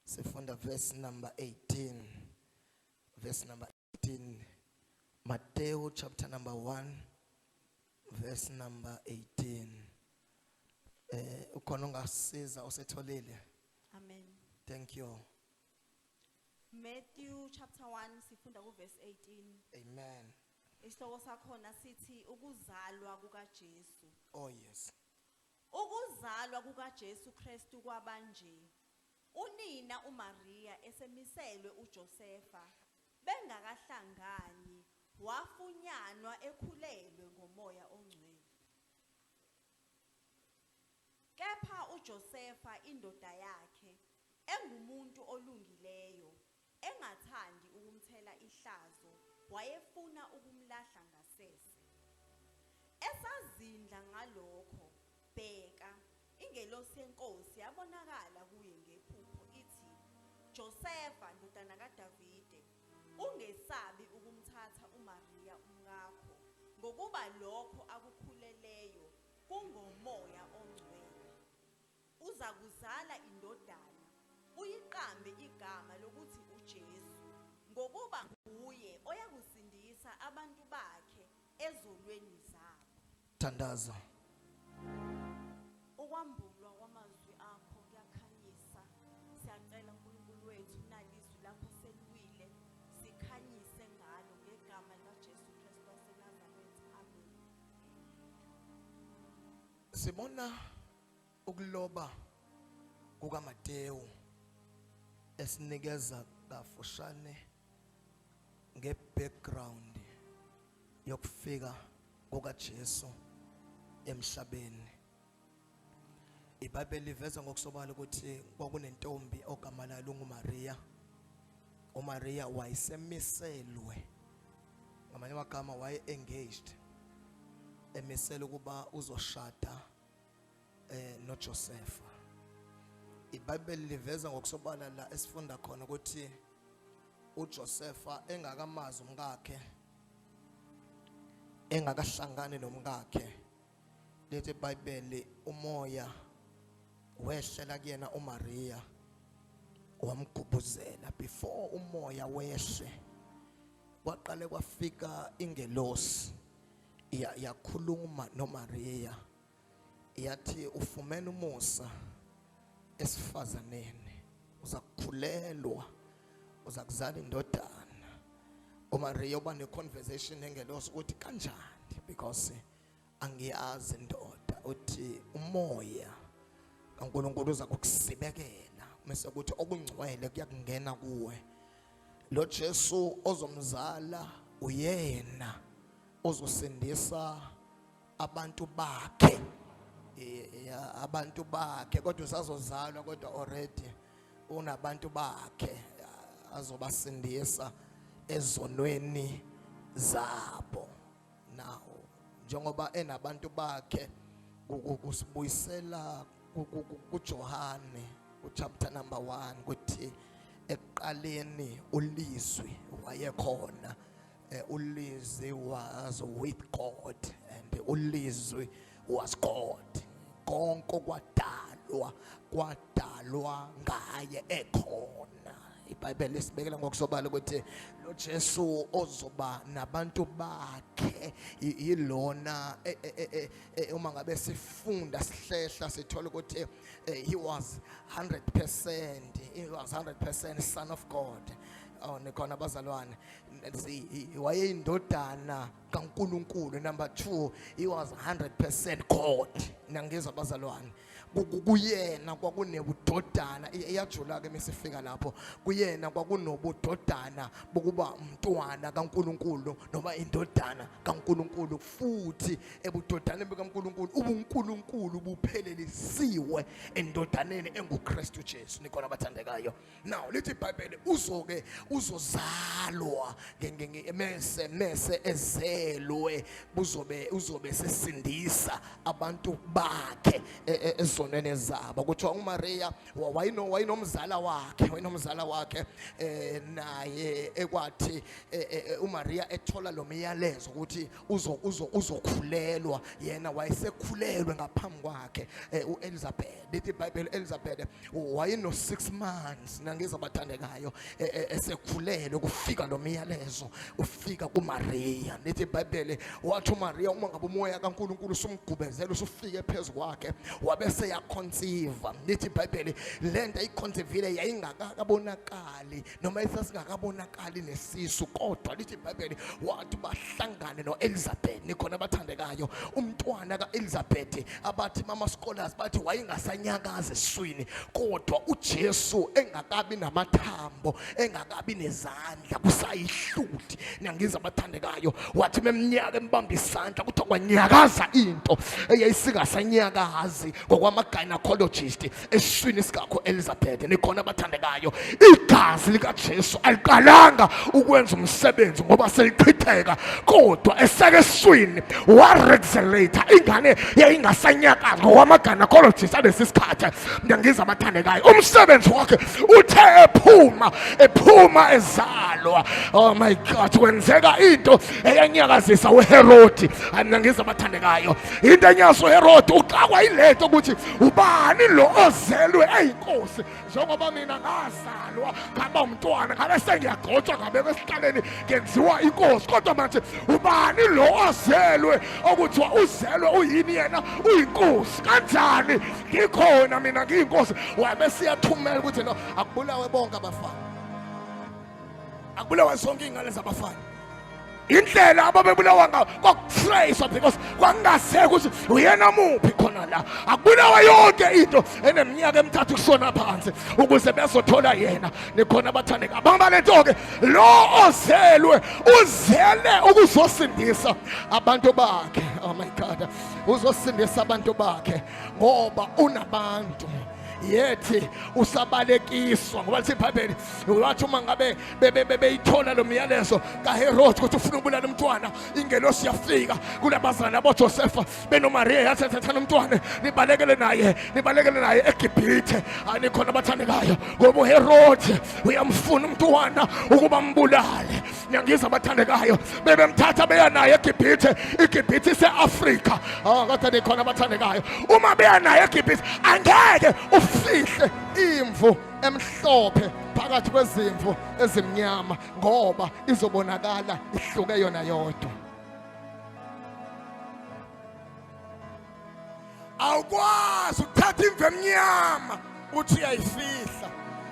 Sifunda verse number 18, verse number 18, Matthew chapter number 1, verse number 18. Ukhona ongasiza osetholile? Amen. Thank you. Matthew chapter 1, sifunda ku verse 18. Amen. Isihloko sakhona sithi ukuzalwa kukaJesu. Oh yes. Ukuzalwa kukaJesu Kristu kwabanje. Unina uMaria esemiselwe uJosefa, bengakahlangani, wafunyanwa ekhulelwe ngoMoya oNgcwele. Kepha uJosefa indoda yakhe engumuntu olungileyo, engathandi ukumthela ihlazo, wayefuna ukumlahla ngasese. Esazindla ngalokho, bheka, ingelosi yeNkosi yabonakala kuye ngephupho ithi, "Josefa, ndodana kaDavide, ungesabi ukumthatha uMaria umkakho, ngokuba lokho akukhuleleyo kungoMoya oNgcwele. Uza kuzala indodana, uyiqambe igama lokuthi uJesu, ngokuba nguye oyakusindisa abantu bakhe ezonweni zabo." Thandaza. Ukwambulwa kwamazwi akho kuyakhanyisa. Siyacela, uNkulunkulu wethu, nalizwi lakho seliwile, sikhanyise ngalo ngegama likaJesu Kristu waseNazaretha. Amen. Sibona ukuloba kukaMateyu esinikeza kafushane ngebackground yokufika kukaJesu emhlabeni. IBhayibheli liveza ngokusobala ukuthi kwakunentombi ogama layo lunguMaria. UMaria wayesemiselwe, ngamanye amagama waye engaged, emisela ukuba uzoshada noJosepha. IBhayibheli liveza ngokusobala la esifunda khona ukuthi uJosepha engakamazi umkakhe, engakahlangani nomkakhe, lithi iBhayibheli umoya wehlela kuyena uMaria, wamgubuzela. Before umoya wehle, kwaqale kwafika ingelosi, yakhuluma noMaria, yathi, "Ufumene umusa esifazaneni, uza kukhulelwa, uza kuzala indodana." uMaria uba ne-conversation nengelosi ukuthi, "Kanjani? Because angiyazi indoda." Uthi umoya kaNkulunkulu uza kukusibekela, mase kuthi okungcwele kuyakungena kuwe. Lo Jesu ozomzala uyena ozosindisa abantu bakhe. Ya, abantu bakhe, kodwa usazozalwa, kodwa already unabantu bakhe azobasindisa ezonweni zabo. Now, njengoba enabantu bakhe, kusibuyisela kuJohane, kuchapter number 1, kuthi ekuqaleni ulizwi wayekhona, ulizwi was with God and ulizwi was God. Konke kwadalwa, kwadalwa ngaye ekhona. IBhayibheli lisibekela ngokusobala ukuthi lo Jesu ozoba nabantu bakhe yilona uma ngabe sifunda sihlehla, sithola ukuthi he was 100%, he was 100% son of God. Oh, nikhona bazalwane? Wayeyindodana kaNkuluNkulu. Number 2, he was 100% God. Nangizwa bazalwane? Kuyena kwakunebudodana, iyajula ke mesifika lapho. Kuyena kwakunobudodana bokuba umntwana kaNkuluNkulu noma indodana kaNkuluNkulu, futhi ebudodaneni bukaNkuluNkulu ubuNkulunkulu buphelelisiwe endodaneni enguKristu Jesu. Nikhona abathandekayo? Now, lithi iBhayibheli uzoke uzozalwa mese ezelwe, buzobe uzobe sesindisa abantu. bakhe ezonweni zabo. Kuthiwa uMaria wayenomzala wakhe, wayenomzala wakhe naye ekwathi uMaria ethola lo myalezo ukuthi uzokhulelwa, yena wayesekhulelwe ngaphambi kwakhe uElizabeth. Lithi iBhayibheli Elizabeth wayeno 6 months nangizwa bathandekayo esekhulelwe kufika lo myalezo ufika kuMaria. Lithi iBhayibheli wathi uMaria uma ngabe umoya kaNkuluNkulu usumgubezela usufike phezu kwakhe wabese yaconceive. Lithi iBhayibheli lento ayiconceive yayingakabonakali noma isasingakabonakali nesisu, kodwa lithi iBhayibheli wathi bahlangane noElizabeth. Nikhona abathandekayo, umntwana kaElizabeth abathi mama scholars bathi wayengasanyakazi esiswini, kodwa uJesu engakabi namathambo engakabi nezandla kusayihluthi. Niyangizwa abathandekayo, wathi meminyaka embamba isandla kuthiwa kwanyakaza into eyayisingasanyakazi ngokwama-gynecologist esiswini sikakho Elizabeth. Nikhona abathandekayo, igazi likaJesu aliqalanga ukwenza umsebenzi ngoba selichitheka, kodwa eseke esiswini wa-rexelate ingane yayingasanyakazi ngokwama-gynecologist alesi sikhathi. Ngiyangiza abathandekayo, umsebenzi wakhe uthe ephuma ephuma ezalwa, oh my God, kwenzeka into eyanyakazisa uHerodi. Ngiyangiza abathandekayo, into enyazo uHerodi uxakwa yilento ukuthi ubani lo ozelwe eyinkosi, njengoba mina ngazalwa ngaba umntwana ngabe sengiyagcotshwa ngabekwa esihlaleni ngenziwa inkosi, kodwa manje ubani lo ozelwe okuthiwa uzelwe uyini yena uyinkosi kanjani ngikhona mina ngiyinkosi? Wabe siyathumela ukuthi no, akubulawe bonke abafana, akubulawe zonke iy'ngane zabafana. Indlela ababebulawa ngayo kwakutracewa because kwakungaseke ukuthi uyena muphi khona la. Akubulawa yonke into eneminyaka emithathu kushona phansi ukuze bezothola yena. Nikhona abathandeka bamba lento-ke, lo ozelwe uzele ukuzosindisa abantu bakhe. Oh my God, uzosindisa abantu bakhe ngoba unabantu yethi usabalekiswa, ngoba lithi iBhayibheli wathi uma ngabe beyithola lo myalezo kaHerod ukuthi ufuna ukubulala umntwana, ingelosi yafika kulabazana boJosefa benoMaria yathi thathani umntwana nibalekele naye, nibalekele naye eGibhithe. Anikhona abathandekayo, ngoba uHerod uyamfuna umntwana ukuba mbulale. Ngiyangiza abathandekayo, bebemthatha beya naye eGibhithe. IGibhithe ise-Afrika. Ah, kodwa nikhona abathandekayo, uma beya naye eGibhithe angeke ufihle imvu emhlophe phakathi kwezimvu ezimnyama ngoba izobonakala ihluke yona yodwa. Awukwazi ukuthatha imvu emnyama uthi uyayifihla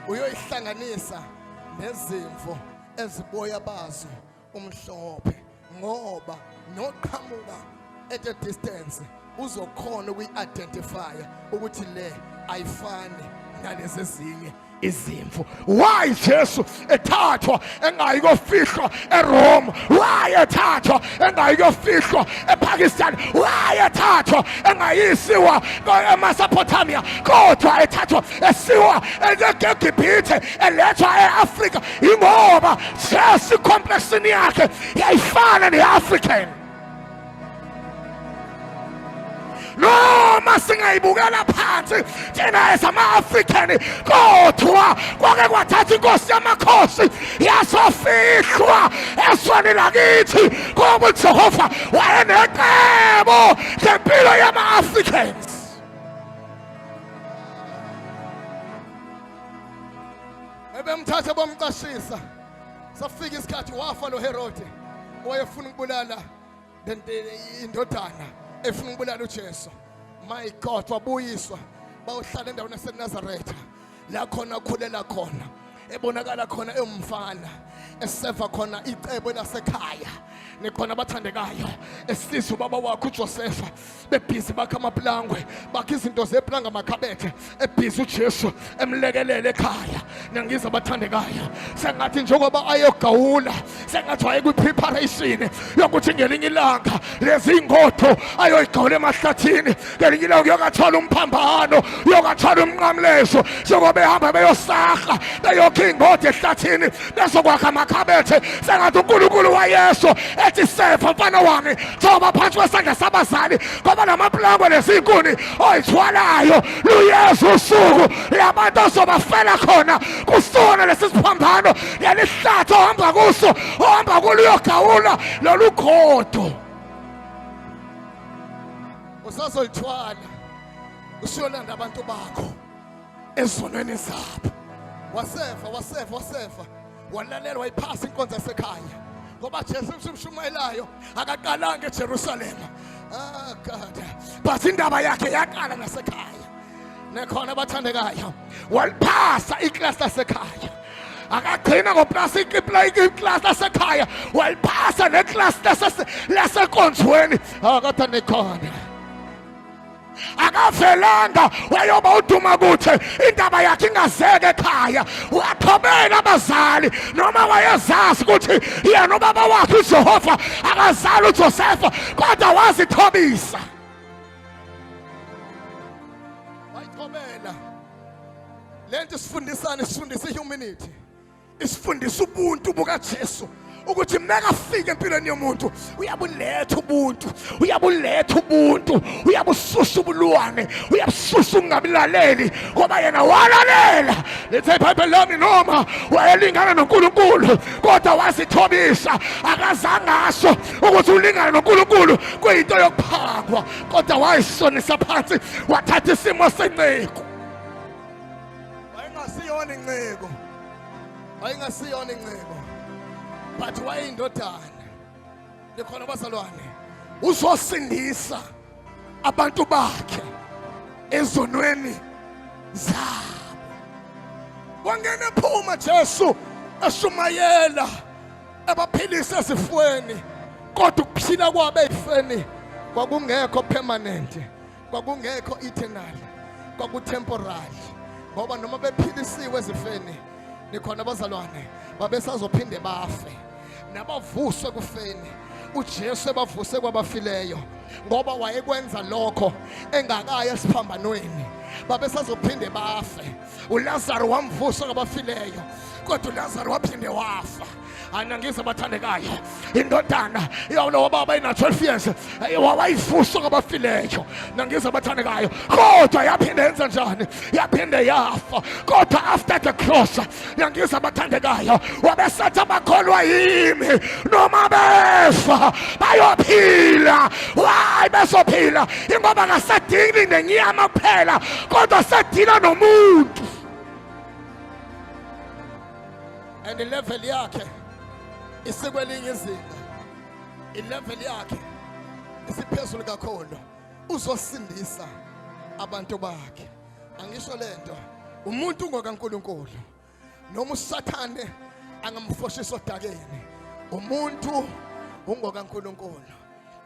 uyoyihlanganisa nezimvu eziboya bazo umhlophe, ngoba noqhamuka at a distance uzokhona ukuyi-identifya ukuthi le ayifani nalezi ezinye izimvu. Why Jesu ethathwa engayi kofihlwa eRome? Why ethathwa engayi kofihlwa ePakistan? Why ethathwa engayisiwa eMesopotamia, kodwa ethathwa esiwa eGibhithe elethwa eAfrika? Ingoba Jesu complexini yakhe yayifana neAfrican. Noma singayibukela phansi thina as ama-African, kodwa kwake kwathatha inkosi yamakhosi yasofihlwa ezweni lakithi, ngoba uJehova wayenecebo ngempilo yama-Africans. Ebemthatha bomqashisa, safika isikhathi wafa lo Herode wayefuna ukubulala indodana, efuna ukubulala uJesu. My God, wabuyiswa bawuhlala endaweni yaseNazaretha la khona akhulela khona, ebonakala khona ewumfana, eseva khona icebo lasekhaya. Nikhona abathandekayo, esiza ubaba wakhe uJosefa, bebhizi bakha amaplangwe, bakha izinto zeplanga, amakhabethe, ebhizi uJesu emlekelele ekhaya. Ngiyangiza abathandekayo, sengathi njengoba ayogawula, sengathi wayekwi-preparation yokuthi ngelinye ilanga lezi ngodo ayoyigawula emahlathini, ngelinye ilanga uyokathola umphambano, uyokathola umnqamlezo, njengoba behamba beyosaha beyokha. Beletha ingodi ehlathini bezokwakha amakhabethe, sengathi uNkulunkulu wayeso ethi sefa mfana wami, thoba phansi kwesandla sabazali, ngoba lamaplangwe lezinkuni oyithwalayo luyeza usuku labantu ozobafela khona kusona lesi siphambano, leli hlathi ohamba kuso, ohamba kulo uyogawula lolu godo usazolithwala usuyolanda abantu bakho ezonweni zabo. Wasefa, wasefa, wasefa, walalela, wayiphasa inkonzo yasekhaya, ngoba Jesu umshumayelayo akaqalanga eJerusalema. Ah God, but indaba yakhe yaqala nasekhaya. Nekhona abathandekayo, waliphasa iklasi lasekhaya, akagcina ngoplasi iklasi lasekhaya, waliphasa neklasi lasenkonzweni. Akade nekhona akavelanga wayoba uduma kuthi indaba yakhe ingazeke ekhaya. Wathobela abazali noma wayezazi ukuthi yena ubaba wakhe uJehova akazali uJosefa, kodwa wazithobisa, wayithobela lento. Isifundisana, isifundisa ihumanity, isifundisa ubuntu bukaJesu, ukuthi mekafika empilweni yomuntu uyabuletha ubuntu, uyabuletha ubuntu, uyabususa ubulwane, uyabususa ukungabilaleli, ngoba yena walalela. Lethe iBhayibheli lami, noma wayelingana noNkulunkulu kodwa wazithobisa, akazange asho ukuthi ulingana noNkulunkulu kuyinto yokuphangwa, kodwa wayisonisa phansi, wathatha isimo senceku. Wayengasiyona inceku, wayengasiyona inceku, but wayeyindodana. Nikhona bazalwane? Uzosindisa abantu bakhe ezonweni zabo. Wangena ephuma Jesu eshumayela, ebaphilisa ezifweni, kodwa ukuphila kwabo ezifeni kwakungekho permanent, kwakungekho eternal, kwakutemporary, ngoba noma bephilisiwe ezifeni, nikhona abazalwane, babesazophinde bafe. Nabavuswe kufeni, uJesu ebavuse kwabafileyo, ngoba wayekwenza lokho engakayi esiphambanweni, babesazophinde bafe. uLazaro wamvusa kwabafileyo, kodwa uLazaro waphinde wafa. Anangiza abathandekayo, indodana yalowo baba ina-12 years wayivuswa kwabafileyo, nangiza abathandekayo, kodwa yaphinde yenza njani? Yaphinde yafa. Kodwa after the cross, yangiza abathandekayo, wabesethi abakholwa yimi noma befa bayophila. Why bezophila? Ingoba ngasadingi nenyama kuphela, kodwa sedila nomuntu. And level yakhe isikwelinye izinga, ilevel yakhe isiphezulu kakhulu. Uzosindisa abantu bakhe. Angisho lento, umuntu ngokaNkuluNkulu, noma uSathane angamfoshisa odakeni, umuntu ungokaNkuluNkulu,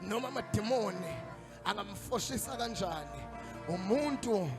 noma amadimoni angamfoshisa kanjani, umuntu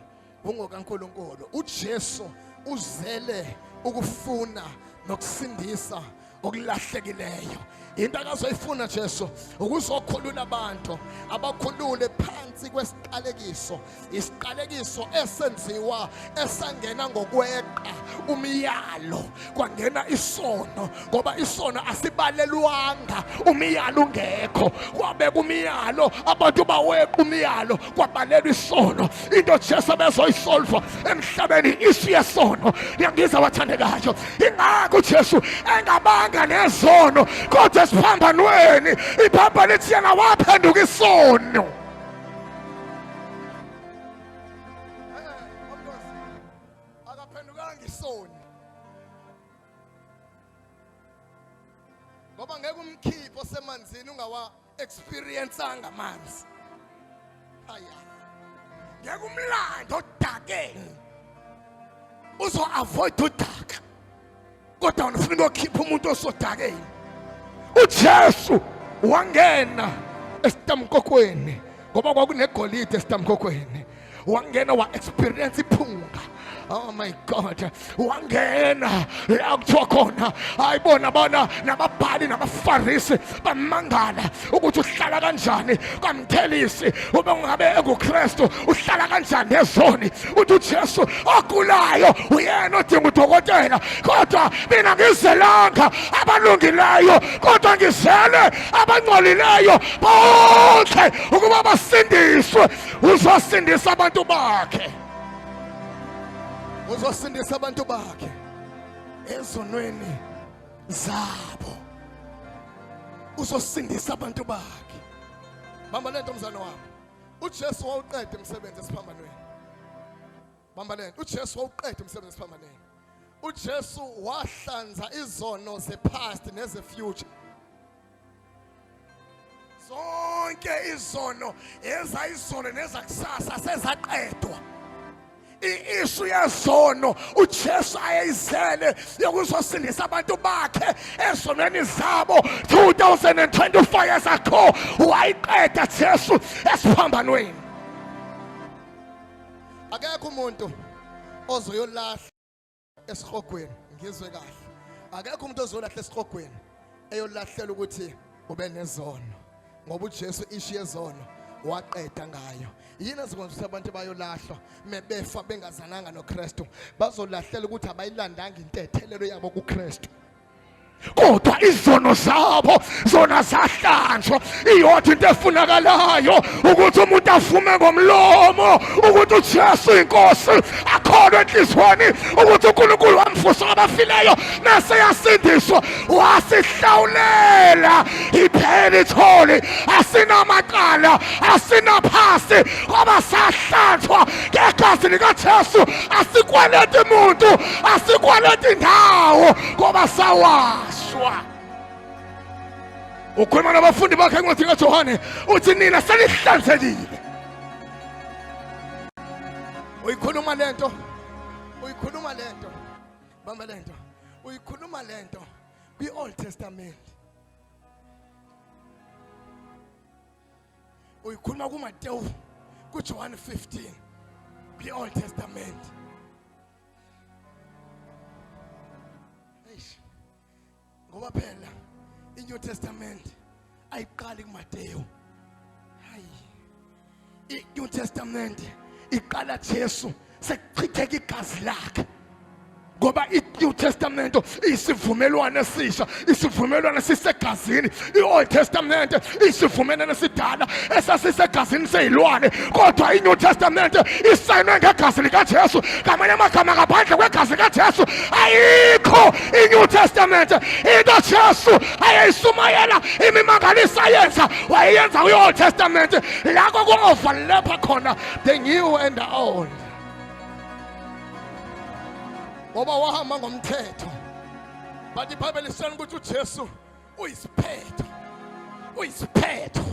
ungokaNkuluNkulu. uJesu uzele ukufuna nokusindisa okulahlekileyo. Into akazoyifuna Jesu ukuzokhulula abantu, abakhulule phansi kwesiqalekiso, isiqalekiso esenziwa esangena ngokweqa umyalo, kwangena isono, ngoba isono asibalelwanga umyalo ungekho. Kwabeka umyalo, abantu baweqa umyalo, kwabalelwa isono. Into Jesu abezoyisolva emhlabeni isu yesono. Ngiyangiza wathandekayo, ingakho uJesu engabanga nezono, kodwa esiphambanweni iphamba lithi yena waphenduka isono. Akaphendukanga isoni, ngoba ngeke umkhiphe osemanzini ungawa experienceanga amanzi. Haya, ngeke umlando odakeni uzo avoid udaka, kodwa ufuna ukukhipha umuntu osodakeni. uJesu wangena esitamkokweni ngoba kwakunegolide esitamkokweni. Wangena wa experience iphunga. Oh my God, wangena la kuthiwa khona hayibona bona nababhali nabafarisi bamangala ukuthi uhlala kanjani kwamthelisi, ube ungabe enguKristu uhlala kanjani nezoni. Uthi uJesu ogulayo uyena odinga udokotela, kodwa mina ngizelanga abalungileyo, kodwa ngizele abangcolileyo bonke ukuba basindiswe. Uzosindisa abantu bakhe, uzosindisa abantu bakhe ezonweni zabo, uzosindisa abantu bakhe. Bamba lento mzane wami, uJesu wawuqeda umsebenzi esiphambanweni. Bamba lento, uJesu wawuqeda umsebenzi esiphambanweni. uJesu wahlanza izono zepast nezefuture. Zonke izono ezayizolo nezakusasa sezaqedwa. I-issue yezono uJesu ayeyizele yokuzosindisa abantu bakhe ezonweni zabo 2025 years ago wayiqeda Jesu esiphambanweni. Akekho umuntu ozoyolahla esihogweni, ngizwe kahle, akekho umuntu ozolahla esihogweni eyolahlela ukuthi ube nezono, ngoba uJesu issue yezono waqeda ngayo. Yini ezokwenza ukuthi abantu bayolahlwa mebefa bengazananga noKristu? Bazolahlela ukuthi abayilandanga intethelelo yabo kuKristu, kodwa izono zabo zona zahlanjwa. Iyodwa into efunakalayo ukuthi umuntu avume ngomlomo ukuthi uJesu inkosi, akholwe enhliziyweni ukuthi uNkulunkulu wamvusa kwabafileyo, mase yasindiswa. Wasihlawulela, iphela itholi, asinamacala, asinaphasi, ngoba sahlanzwa ngegazi likaJesu. Asikweleti muntu, asikweleti ndawo, ngoba sawashwa. Ukhuluma nabafundi bakhe encwadini kaJohane, uthi nina senihlanzekile. Uyikhuluma lento, uyikhuluma lento, bamba lento, uyikhuluma lento kwi-Old Testament, uyikhuluma kuMateyu, kuJohane 15, kwi-Old Testament. Eish, ngoba phela i-New Testament ayiqali kuMateyu. Hayi, i-New Testament iqala Jesu sekuchitheka igazi lakhe, ngoba i-New Testament isivumelwano esisha, isivumelwano sisegazini. I-Old Testament isivumelwano esidala esasisegazini seyilwane, kodwa i-New Testament isayinwe ngegazi likaJesu. Ngamanye amagama, ngaphandle kwegazi likaJesu ayikho i-New Testament. Into Jesu ayeyisumayela, imimangaliso ayenza, wayeyenza kwi-Old Testament, la kwaku-overlapha khona the new and the old, ngoba wahamba ngomthetho. But iBhayibheli isitshela ukuthi uJesu uyisiphetho, uyisiphetho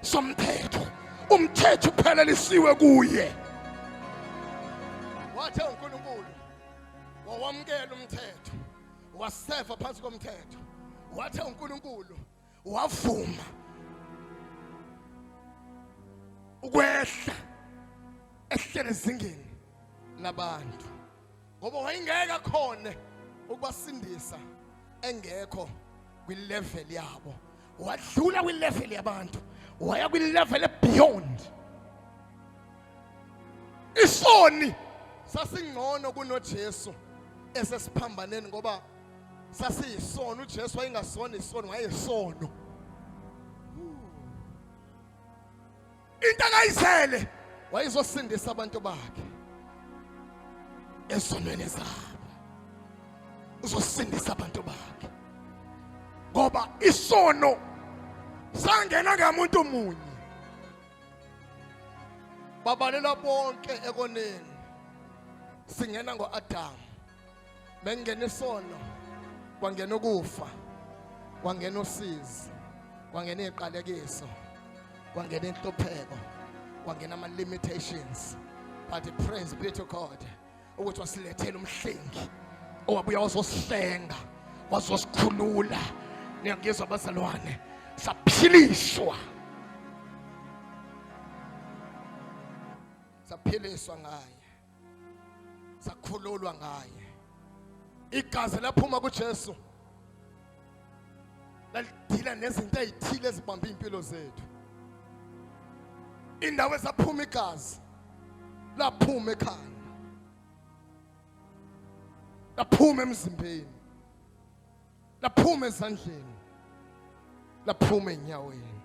somthetho, umthetho uphelelisiwe kuye. Wathe uNkulunkulu wawamukela umthetho, waseva phansi komthetho. Wathe uNkulunkulu wavuma ukwehla ehlele ezingeni labantu, ngoba wayengeke akhone ukubasindisa engekho kwilevel yabo. Wadlula kwilevel yabantu, waya kwilevel beyond. Isoni sasingcono kunoJesu esesiphambaneni, ngoba sasiyisona. uJesu wayengasona isoni, wayesono. Into akayizele, wayezosindisa abantu bakhe ezonweni zabo. Uzosindisa abantu bakhe, ngoba isono sangena ngamuntu munye, babalelwa bonke ekoneni. Singena ngo-Adamu, bengena isono, kwangena ukufa, kwangena usizi, kwangena iziqalekiso, kwangena inhlupheko, kwangena ama limitations. But praise be to God ukuthi wasilethela umhlengi owabuya wazosihlenga, wazosikhulula. Niyangizwa abazalwane? Saphiliswa. Saphiliswa ngaye, sakhululwa ngaye. Igazi laphuma kuJesu lalidila nezinto ezithile ezibamba impilo zethu. Indawo ezaphuma igazi laphuma ekhanda, laphuma emzimbeni, laphuma ezandleni, laphuma enyaweni.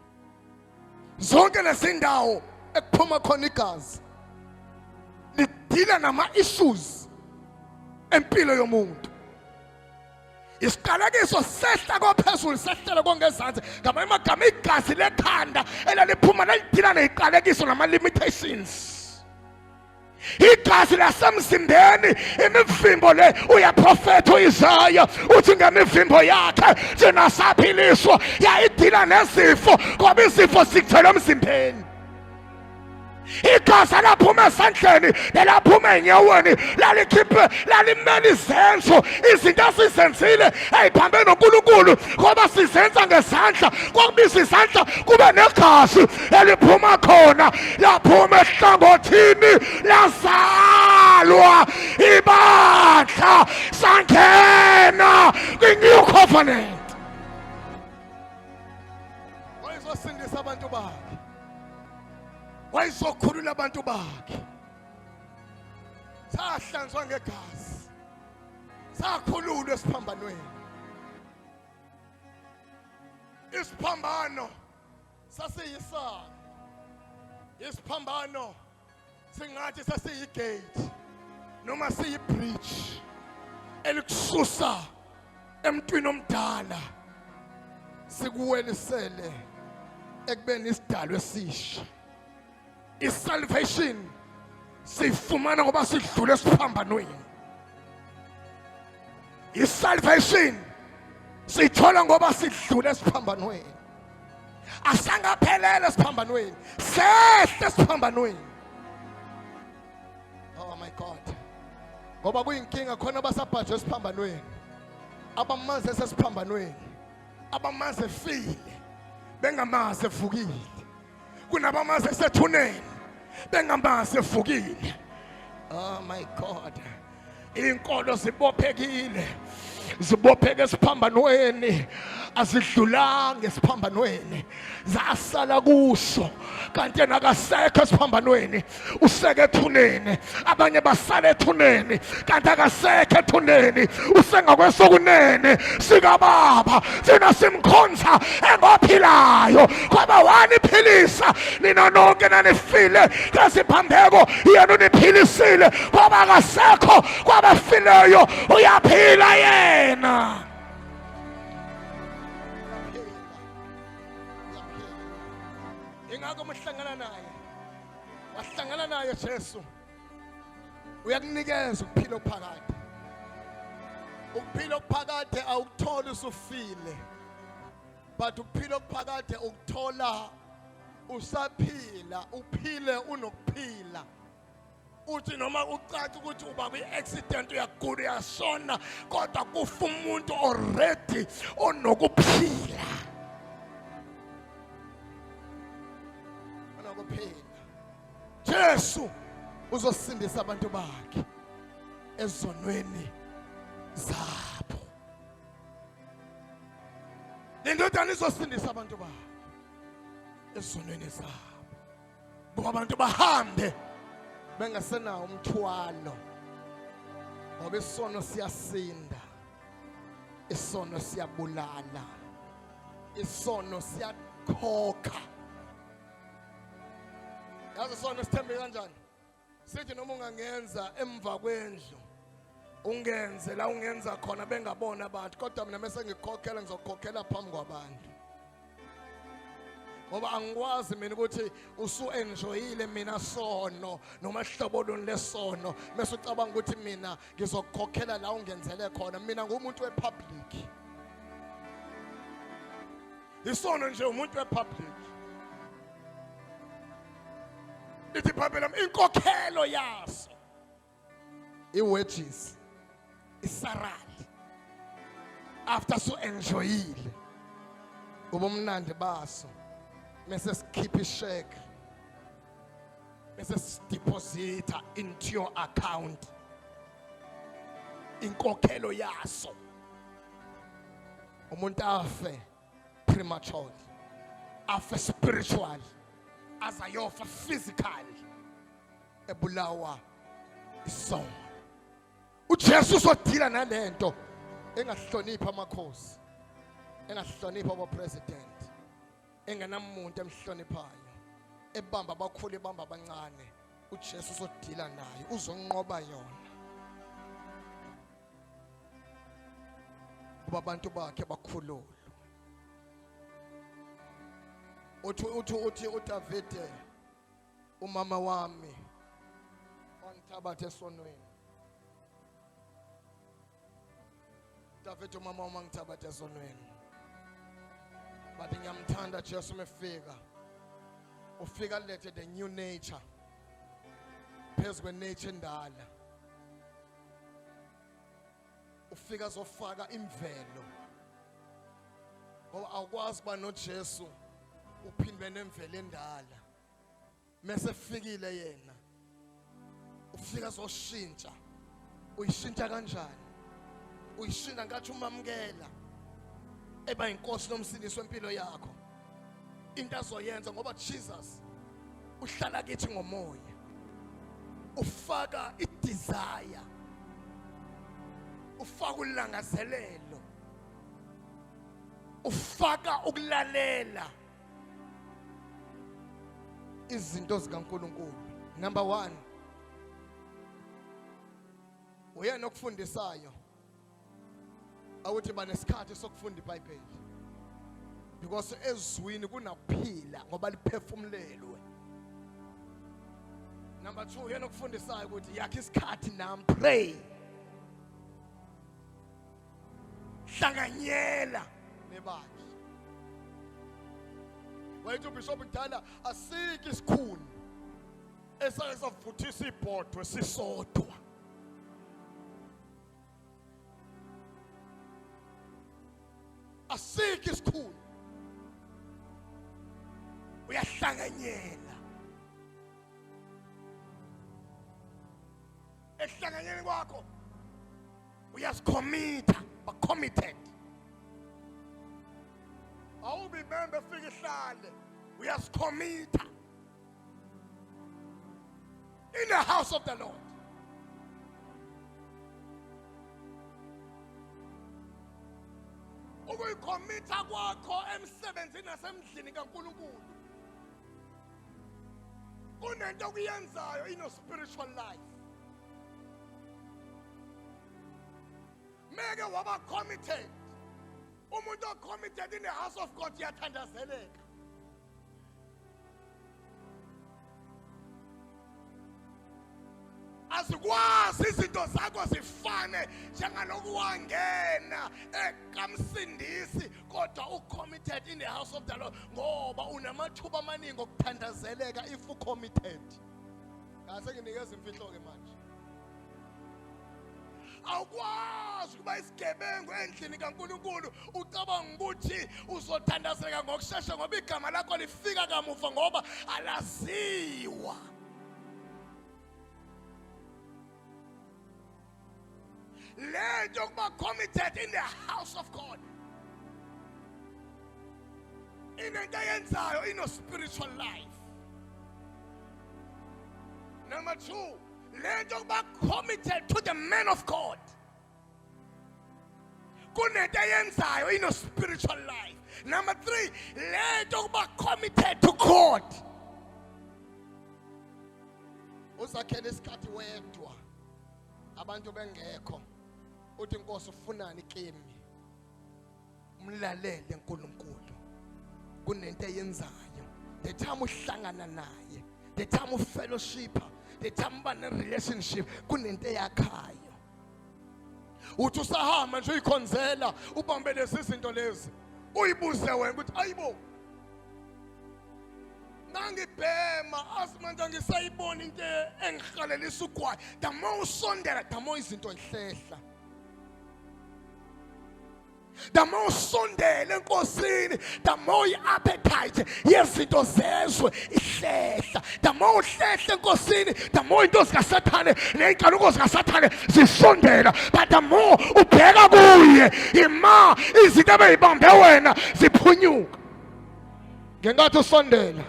Zonke lezindawo ekuphuma khona igazi lidila nama issues empilo yomuntu. Isiqalekiso sehla kophezulu, sehlela kongezansi. Ngamanye amagama, igazi lekhanda elaliphuma lalidila neziqalekiso nama limitations. Igazi lasemzimbeni, imivimbo le, uyaprofetha uIsaya uthi ngemivimbo yakhe thina saphiliswa. Yayidila nezifo, ngoba izifo sikuthela emzimbeni. Igazi laphuma esandleni nelaphuma enyaweni lalikhiphe, lalimela izenzo, izinto esizenzile eziphambene noNkulunkulu, ngoba sizenza ngezandla. Kwakubiza izandla kube negazi eliphuma khona, laphuma ehlangothini, lazalwa ibandla, sangena kwi-new covenant. Wayezosindisa abantu bakhe, wayezokhulula abantu bakhe. Sahlanzwa ngegazi, sakhululwa esiphambanweni. Isiphambano sasiyisana, isiphambano singathi sasiyigate noma siyibridge elikususa emntwini omdala sikuwelisele ekubeni isidalwa esisha. Isalvation siyifumana ngoba sidlule esiphambanweni. Isalvation siyithola ngoba sidlule esiphambanweni. Asangaphelele esiphambanweni, sehle esiphambanweni. Oh my God, ngoba kuyinkinga khona abasabhajwe esiphambanweni, abamazi esesiphambanweni, abamazi efile bengamazi evukile. Kunabamazi esethuneni bengamazi evukile. Oh my God, inkolo zibophekile, zibopheke esiphambanweni, azidlulanga esiphambanweni, zasala kuso. Kanti yena akasekho esiphambanweni, useke ethuneni. Abanye basala ethuneni, kanti akasekho ethuneni, usengakwesokunene sikababa. Thina simkhonza engophilayo, ngoba waniphilisa nina nonke nanifile ngeziphambeko. Yena uniphilisile, ngoba akasekho kwabafileyo, uyaphila yena. Ingakho muhlangana naye, wahlangana naye Jesu, uyakunikeza ukuphila okuphakade. Ukuphila okuphakade awukutholi usufile, but ukuphila okuphakade ukuthola usaphila, uphile unokuphila. Uthi noma ucaca ukuthi uba kwi-accident, uyagula, uyashona, kodwa kufa umuntu already onokuphila, onokuphila. Jesu uzosindisa abantu bakhe ezonweni zabo. Le ndodana izosindisa abantu bakhe ezonweni zabo, ngoba abantu bahambe bengasenawo umthwalo, ngoba isono siyasinda, isono siyabulala, isono siyakhokha. Yazi isono sithembe kanjani? Sithi noma ungangenza emva kwendlu, ungenze la ungenza khona bengabona abantu, kodwa mina mase ngikukhokhela, ngizokukhokhela phambi kwabantu, ngoba angikwazi mina ukuthi usu-enjoyile mina sono noma hlobo luni lesono, mese ucabanga ukuthi mina ngizokukhokhela la ungenzele khona. Mina ngumuntu wepublic. Isono nje umuntu wepublic. Lithi iBhayibheli lami, inkokhelo yaso, i-wages, isarali, after so enjoyile ubumnandi baso, mese sikhipha isheke. Bese sideposita into your account inkokhelo yaso. Umuntu afe prematurely, afe spiritually, azayofa physically, ebulawa isono. uJesu uzodila nalento engahloniphi amakhosi, engahloniphi abo president, engenamuntu emhloniphayo, ebamba abakhulu, ebamba abancane. uJesu uzodila nayo, uzonqoba yona kuba abantu bakhe bakhululwe. Uthi uDavide, umama wami wangithabatha esonweni. David, umama wami wangithabatha esonweni. But ngiyamthanda Jesu mefika. Ufika lethe the new nature phezu kwe-nature endala. Ufika azofaka imvelo, ngoba awukwazi kuba noJesu uphinde nemvelo endala. Mese fikile yena, ufika azoshintsha. Uyishintsha kanjani? Uyishintsha ngathi umamukela eba inkosi nomsindisi wempilo yakho. Into azoyenza, ngoba Jesus uhlala kithi ngomoya, ufaka idesire, ufaka ulangazelelo, ufaka ukulalela izinto zikaNkuluNkulu. Number 1, uyena okufundisayo awuthi banesikhathi sokufunda iBhayibheli, because ezwini kunakuphila ngoba liphefumulelwe. Number 2, uyena okufundisayo ukuthi yakhe isikhathi nami, pray, hlanganyela nebandla. Wayethi uBishop kudala, asikho isikhuni esake savuthisa ibhodwe sisodwa. Asikho isikhuni, uyahlanganyela. Ekuhlanganyeleni kwakho uyazikhomitha, ba committed. Awubi membe fika ihlale, uyazikhomitha in the house of the Lord. Ukuyikhomitha kwakho emsebenzini nasemdlini kaNkulunkulu kunento okuyenzayo ino spiritual life. Meke waba committed, umuntu o-committed in the house of God uyathandazeleka. Azikwazi izinto zakho zifane njengaloku wangena ekamsindisi, kodwa u-committed in the house of the Lord, ngoba unamathuba amaningi okuthandazeleka if u-committed. Ngase nginikeza imfihlo-ke manje. Awukwazi ukuba isigebengu endlini kaNkulunkulu ucabanga ukuthi uzothandazeka ngokushesha, ngoba igama lakho lifika kamuva ngoba alaziwa. Le nto yokuba committed in the house of God inento eyenzayo ino spiritual life. Number 2, le nto yokuba committed to the man of God kunento eyenzayo ino spiritual life. Number 3, le nto yokuba committed to God, uzakhela isikhathi wedwa abantu bengekho, uthi inkosi ufunani kimi, umlalele uNkulunkulu. Kunento eyenzayo the time uhlangana naye, the time ufellowship, the time uba ne-relationship, kunento eyakhayo. Uthi usahamba nje uyikhonzela, ubambe lezi zinto lezi, uyibuze wena ukuthi ayibo, ngangibhema azi manje angisayiboni into engihalelisa ugwayi. The more usondela, the more izinto zihlehla. The more usondele enkosini, the more i-appetite yezinto zezwe ihlehla. The more uhlehla enkosini, the more into zikasathane ney'nkanuko zikasathane zisondela. But the more ubheka kuye, ima izinto ebeyibambe wena ziphunyuka. Ngenkathi usondela,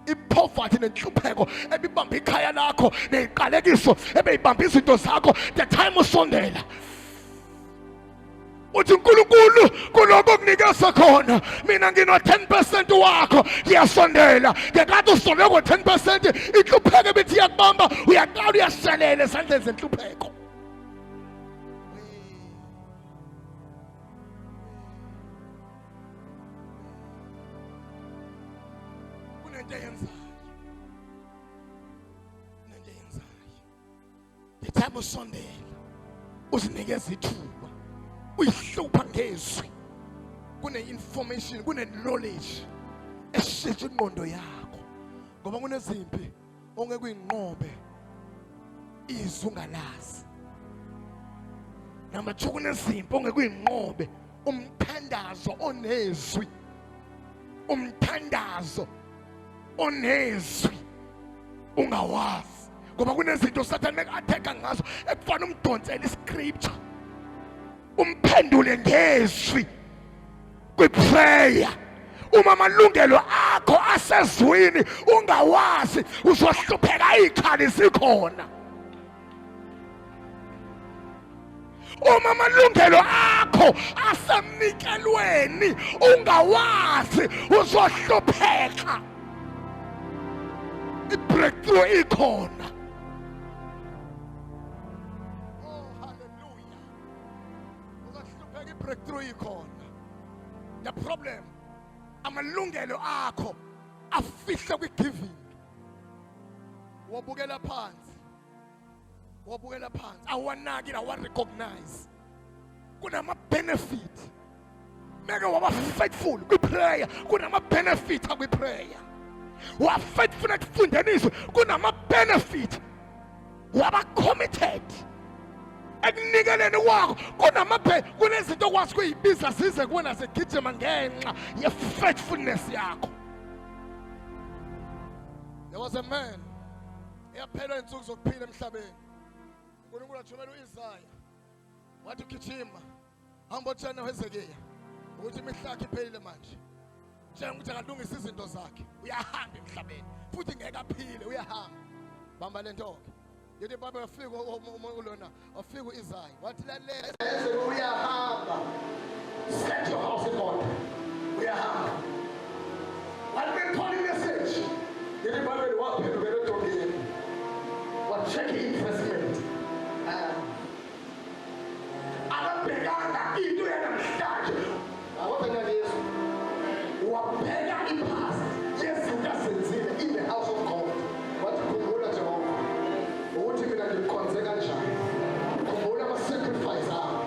ipoverty nenhlupheko ebibamba ikhaya lakho neziqalekiso ebeyibamba izinto zakho, the time usondela uthi uNkulunkulu kuloko okunikeza khona mina ngino 10% wakho, ngiyasondela. Ngenkathi usondele ngo 10%, inhlupheko ebithi iyakubamba, uyaqala uyashelela esandleni zenhlupheko. Kunento eyenzayo, kunento eyenzayo. The time usondela uzinikeza ithuba, uyihlupha ngezwi, kune-information, kune-knowledge eshintsha ingqondo yakho, ngoba kunezimpi ongeke uyinqobe izwi ungalazi. Number 2, kunezimpi ongeke uyinqobe umthandazo onezwi, umthandazo onezwi ungawazi, ngoba kunezinto uSathane mekatheka ngazo ekufana umdonsele iscripture, umphendule ngezwi kwiprayer. Uma amalungelo akho asezwini ungawazi, uzohlupheka izikhali zikhona. Uma amalungelo akho asemnikelweni ungawazi, uzohlupheka. I-breakthrough ikhona. Oh, hallelujah. Uzohlupheka, i-breakthrough ikhona. The problem, amalungelo akho afihle kwi-giving. Wabukela phansi, wabukela phansi, awanaki, awa-recognize kunama-benefit. Meke waba faithful kwi-prayer, kunama-benefit akwi-prayer. Wa-faithful ekufundeni izwi, kunama-benefit. Waba committed ekunikeleni kwakho, kunezinto okwazi kuyibiza zize kuwena zigijima ngenxa ye-faithfulness yakho. There was a man eyaphelwa insuku zokuphila emhlabeni. uNkulunkulu athumela uIsaya, wathi ugijima, hamba otshena uHezekiya ukuthi imihla yakhe iphelile manje, tshela ukuthi akalungisa izinto zakhe, uyahamba emhlabeni futhi ngeke aphile, uyahamba. Bamba lento ke. Yithi baba wafika ulona, wafika uIsaya, wathi lalela, uyahamba, set your house in order, uyahamba. Wathi bethola imessage, yithi baba waphendukela edongeni, wa-check i-investment. Akabhekanga into yanamhlanje, akwabheka Yesu, wabheka ipast yezinto azenzile in the house of God. Wathi khumbula Jehova ukuthi mina ngikukhonze kanjani, khumbula ama-sacrifice ami,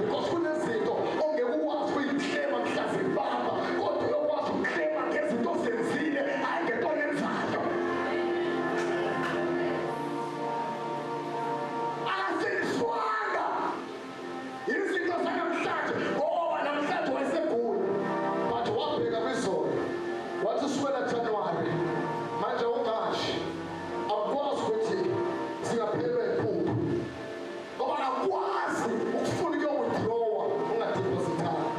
because kunezinto ongeke ukwazi ukuyiclaima mhla zibamba, kodwa uyokwazi ukuclaima ngezinto ozenzile, hhayi ngento oyenzayo. Akasindiswanga izinto zanamhlanje, ngoba namhlanje wayesegula, but wabheka kwizolo, wathi usukela January manje ungashi, akukwazi ukuthi singaphelelwa impuphu, ngoba akwazi ukufuna ukuyo-withdrawa ungadepositanga.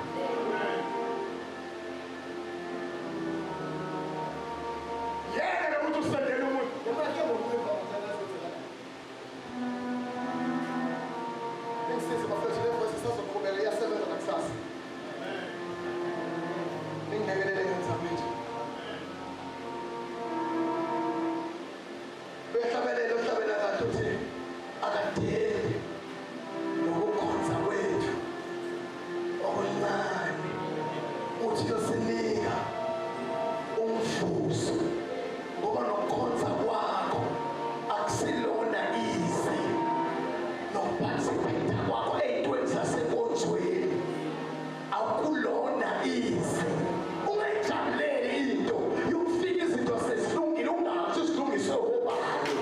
Yeke lokuthi usendele umuntu. Ningisize bafethu, le voice isazoqhubeka iyasebenza nakusasa. Ningilekelele ngenza. Uyahlabelela, uhlabela kahle, uthi akadeli nokukhonza kwethu okuncane, uthi yosinika umvuzo, ngoba nokukhonza kwakho akusilona ize, nokuparticipate kwakho ey'ntweni zasenkonzweni akulona ize. Ungayijabuleli into yokufika izinto sezilungile, ungazi zilungiswe obani.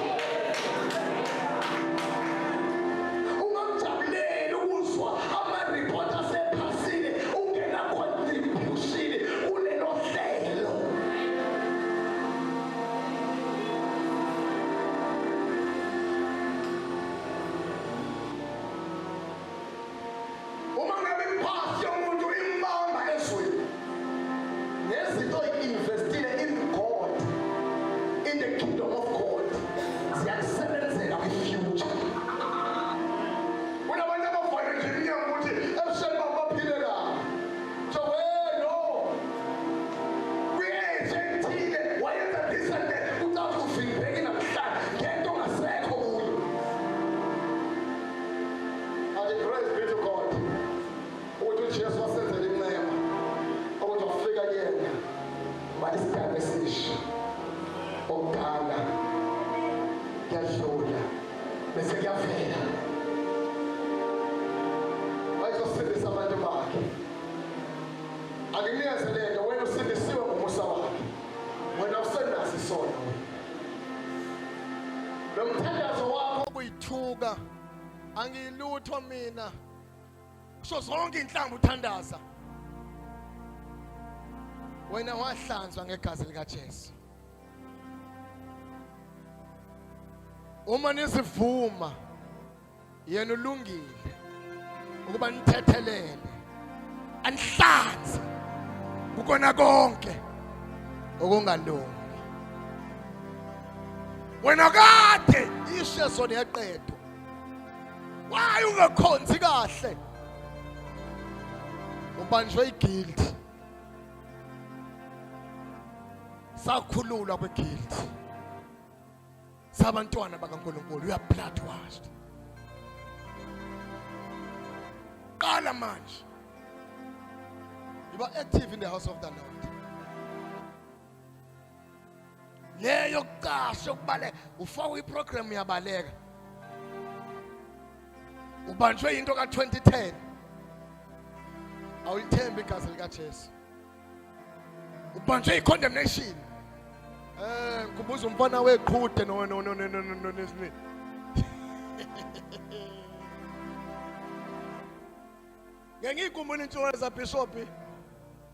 Praise be to God ukuthi uJesu wasenzela incema ukuthi wafika kuyena wayisidaba esisha okudala kuyadlula bese kuyavela wayezosindisa abantu bakhe. Akunikeze lento, wena usindisiwe ngomusa wakhe, wena usenaso isono. Lo mthandazo wakho kuyithuka, angilutho mina, kusho zonke inhlamvu uthandaza wena wahlanzwa ngegazi likaJesu. Uma nisivuma, yena ulungile ukuba nithethelele, anihlanze kukona konke okungalungi. Wena kade ishe sona yaqedwa, why ungakhonzi kahle? Ubanjwe iguilt, sakhululwa kweguilt sabantwana bakaNkulunkulu. You are blood washed. Qala manje, you are active in the house of the Lord. Leyo kucasha ukubaleka, ufaka iprogram, uyabaleka, ubanjwe into ka-2010, awulithembi igazi likaJesu, ubanjwe i-condemnation. Ngikhumbuza umfana weqhude no no no no no no no. Ngeke ngiyikhumbule intshumayelo zabhishobhi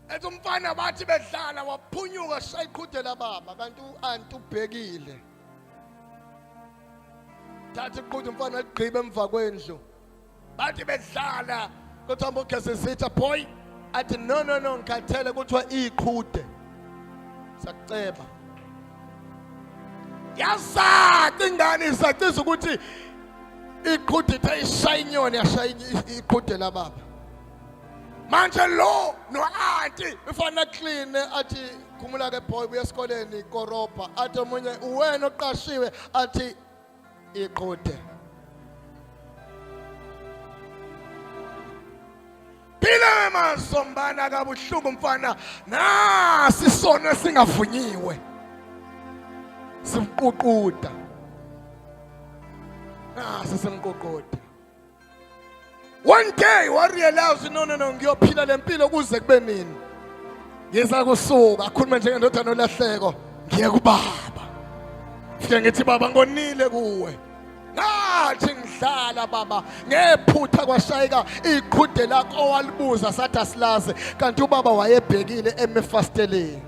ethi umfana bathi bedlala waphunyuka shaya iqhude lababa, kanti u-anti ubhekile, thatha iqhude umfana waligqiba emva kwendlu. Bathi bedlala kuthiwa hamba ugeze izitsha boy, athi no no no, ngikhathele. Kuthiwa iqhude sakuceba, yazaca ingane isacisa ukuthi iqhude ithe ishaya inyoni, yashaya iqhude lababa. Manje lo no-anti ifana clean, athi khumula ke boy, buya esikoleni korobha. Athi omunye, uwena oqashiwe? Athi iqhude. Phila masombana kabuhlungu mfana, nasi isono esingavunyiwe simququda, nasi simququda. One day warealize, no no no, ngiyophila lempilo kuze kube nini? Ngiza kusuka, akhulume njengendodana olahleko, ngiye kubaba, fike ngithi baba, ngonile kuwe, ngathi ngidlala baba, ngephutha kwashayeka iqhude lakho owalibuza sathi asilazi. Kanti ubaba wayebhekile emefasteleni,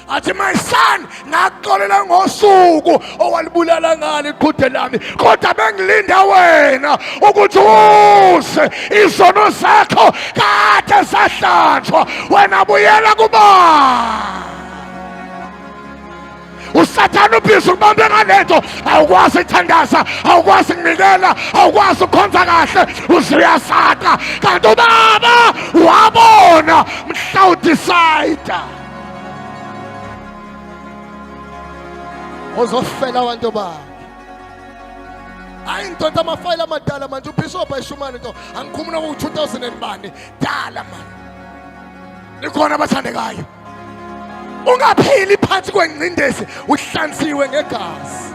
athi my son, ngakuxolela ngosuku owalibulala ngalo iqhude lami, kodwa bengilinda wena ukuthi uze, izono zakho kade sahlanjwa, wena buyela kuba. Usathane ubhizi ukubambe ngalento, awukwazi ukuthandaza, awukwazi ukunikela, awukwazi ukukhonza kahle, uzuyasaka, kanti ubaba wabona mhla udecide uzofela abantu bakhe. Hayi ndoda, amafayile amadala manje, ubishop ayishumane into angikhumula ku-2000 and bani dala mani. Nikhona abathandekayo? Ungaphili phansi kwengcindezi, uhlanziwe ngegazi,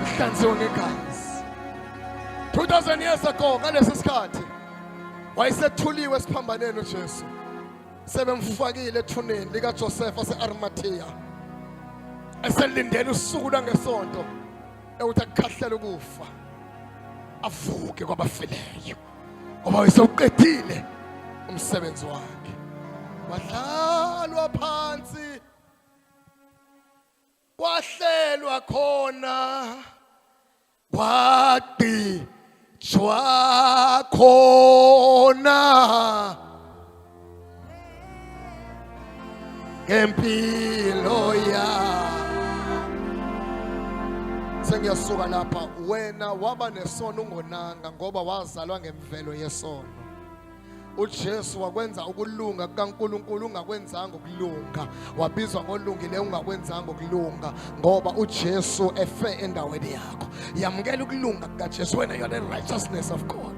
uhlanziwe ngegazi. 2000 years ago ngalesi sikhathi wayesethuliwe esiphambaneni uJesu, sebemfakile ethuneni likaJoseph ase-Arimathea, eselindele usuku lwangesonto ekuthi akukhahlela ukufa, avuke kwabafileyo, ngoba wayesewuqedile umsebenzi wakhe. Wadlalwa phansi, kwahlelwa khona, kwagqitshwa khona ngempilo yami. Sengiyasuka lapha. Wena waba nesono ungonanga, ngoba wazalwa ngemvelo yesono. uJesu wakwenza ukulunga kukaNkuluNkulu ungakwenzanga ukulunga, wabizwa ngolungile ungakwenzanga ukulunga, ngoba uJesu efe endaweni yakho. Yamukela ukulunga kukaJesu. Wena, you are the righteousness of God.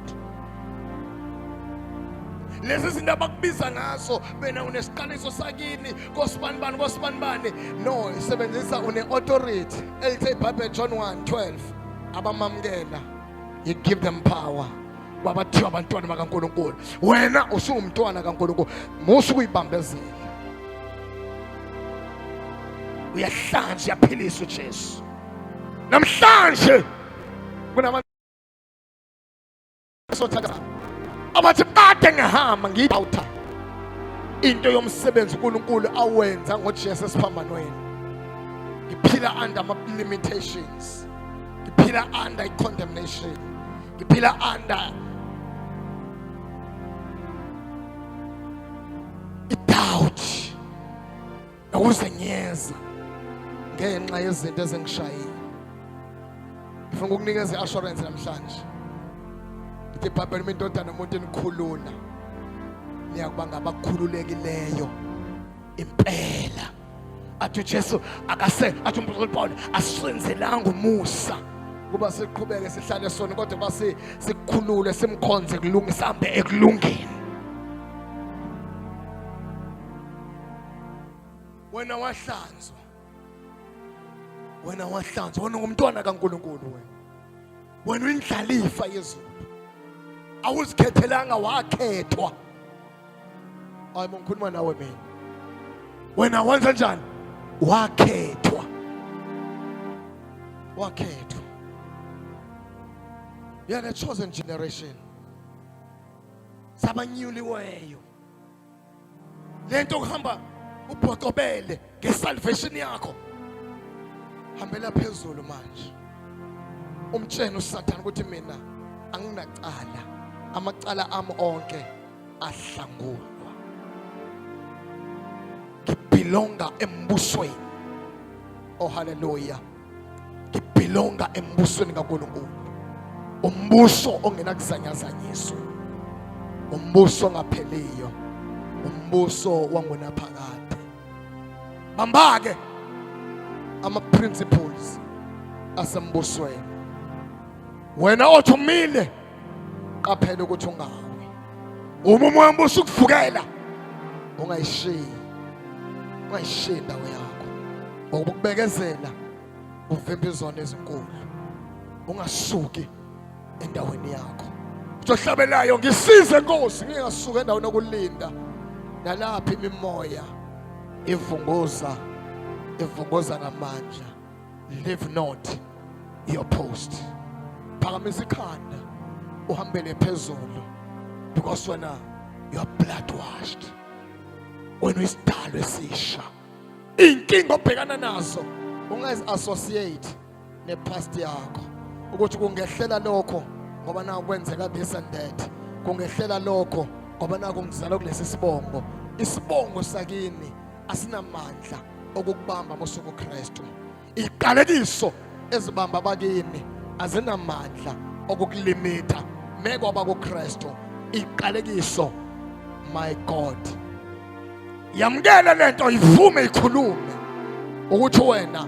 Lezi zinto abakubiza ngazo bena unesiqaliso sakini kosibanibani kosibanibani, no, sebenzisa une-authority elithe iBhayibheli, John 1:12, abamamukela, you give them power, kwabathiwa abantwana bakaNkulunkulu. Wena usuwumntwana kaNkulunkulu, musa ukuyibambezela. Uyahlanza, uyaphilisa uJesu namhlanje. Kunabantu sothandaza abathi kade ngihamba ngiyibawutha into yomsebenzi uNkulunkulu awenza ngoJesu esiphambanweni. Ngiphila under ama limitations, ngiphila under condemnation, ngiphila under i-doubt nokuzenyeza ngenxa yezinto ezingishayile. Ngifuna ukukunikeza i-assurance namhlanje. Ithi iBhayibheli, uma indodana yomuntu inikhulula, niyakuba ngabakhululekileyo impela. Athi uJesu akase, athi umpostoli Paul, asisenzelanga umusa kuba siqhubeke sihlale sona, kodwa basi sikhulule, simkhonze kulungisa, hambe ekulungeni. Wena wahlanzwa, wena wahlanzwa, wena ungumntwana kaNkulunkulu, wena uyindlalifa yezulu, awuzikhethelanga, wakhethwa. Hayi, ngikhuluma nawe mina. Wena wenza njani? Wakhethwa, wakhethwa. You are the chosen generation, sabanyuliweyo. Lento kuhamba ubhocobele ngesalvation yakho, hambela phezulu manje, umtshene uSathane ukuthi mina anginacala, amacala ami onke ahlangulwa, ngibelonga embusweni. Oh, haleluya! Ngibelonga embusweni kaNkulunkulu, umbuso ongenakuzanyazanyiswa, umbuso ongapheliyo, umbuso wangonaphakade. Bamba-ke ama-principles asembusweni. Wena othi umile, qaphela ukuthi ungawi. Uma umoya wombuso ukuvukela, ungayishiyi, ungayishiyi indawo yakho, ngoba ukubekezela kuvimba izono ezinkulu. Ungasuki endaweni yakho. Uzohlabelayo, ngisize Nkosi, ngingasuki endaweni yokulinda nalapha imimoya ivunguza, ivunguza ngamandla. Leave not your post. Phakamisa ikhanda, uhambele phezulu, because wena you are blood washed, wena uyisidalwa esisha. Inkinga obhekana nazo ungazi associate nepast yakho, ukuthi kungehlela lokho ngoba na kwenzeka this and that, kungehlela lokho ngoba naku ngizalwa kulesi sibongo. Isibongo sakini asinamandla okukubamba mosuku Kristu. Iqalekiso ezibamba abakini azinamandla okukulimitha mekwaba kuKristu. Iqalekiso, my God, yamukele lento, ivume, ikhulume ukuthi wena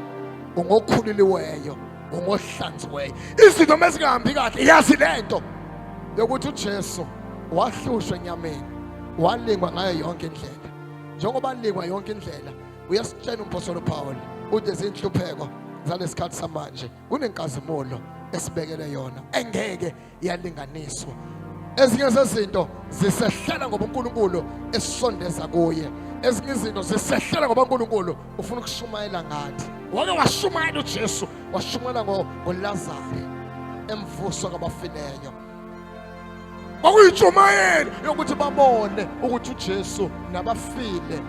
ungokhululiweyo, ungohlanziweyo. Izinto mezingahambi kahle, yazi lento yokuthi uJesu wahlushwa enyameni, walingwa ngayo yonke indlela. Njengoba alikwa yonke indlela, uyasitshela umpostoli Paul uthi izinhlupheko zalesikhathi samanje kunenkazimulo esibekele yona engeke yalinganiswa. Ezinye zezinto zisehlela ngoba uNkulunkulu esondeza kuye, ezinye izinto zisehlela ngoba uNkulunkulu ufuna ukushumayela ngathi. Wake washumayela uJesu, washumayela ngoLazaru emvuso kwabafileyo. Kwakuyintshumayelo yokuthi babone ukuthi uJesu nabafile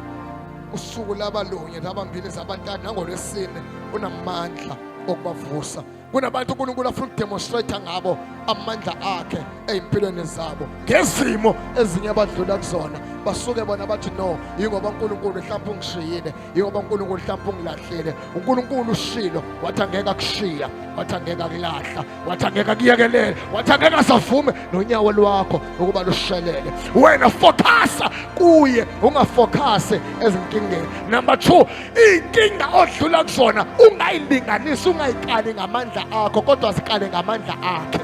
usuku labalunye, labambili, zabantathu, nangolwesine unamandla okubavusa. Kunabantu uNkulunkulu afuna ukudemonstrate ngabo amandla akhe ey'mpilweni zabo ngezimo ezinye abadlula kuzona. Basuke bona bathi no, yingoba uNkulunkulu mhlawumbe ungishiyile, yingoba uNkulunkulu mhlawumbe ungilahlile. uNkulunkulu ushilo wathi angeke akushiya, wathi angeke akulahla, wathi angeke akuyekelele, wathi angeke asavume nonyawo lwakho ukuba lushelele. Wena focusa kuye, ungafocusi ezinkingeni. Number 2, iy'nkinga odlula kuzona ungayilinganisi, ungayikali ngamandla. ngamandla akho, kodwa zikale ngamandla akhe.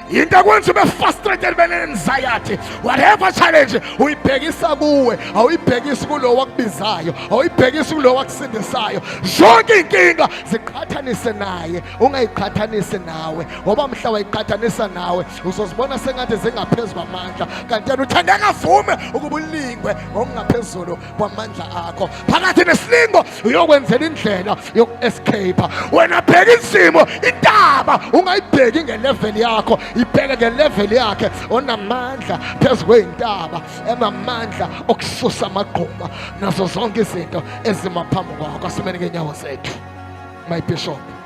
Into ekwenza ube frustrated, bene-anxiety, whatever challenge uyibhekisa kuwe, awuyibhekisi kulo wakubizayo, awuyibhekisi kulo wakusindisayo. Zonke iy'nkinga ziqhathanise naye, ungayiqhathanisi nawe, ngoba mhla wayiqhathanisa nawe uzozibona sengathi zingaphezu kwamandla, kanti yena uthanda angavume ukuba ulingwe ngokungaphezulu kwamandla akho. Phakathi nesilingo uyokwenzela indlela yoku-escape. Wena bheka isimo, intaba ungayibheki ngelevel yakho, ibheke ngelevel yakhe onamandla phezu kwey'ntaba, enamandla okususa amagquma nazo zonke izinto ezima phambi kwakho. Asimeni ngeenyawo zethu, my bishop.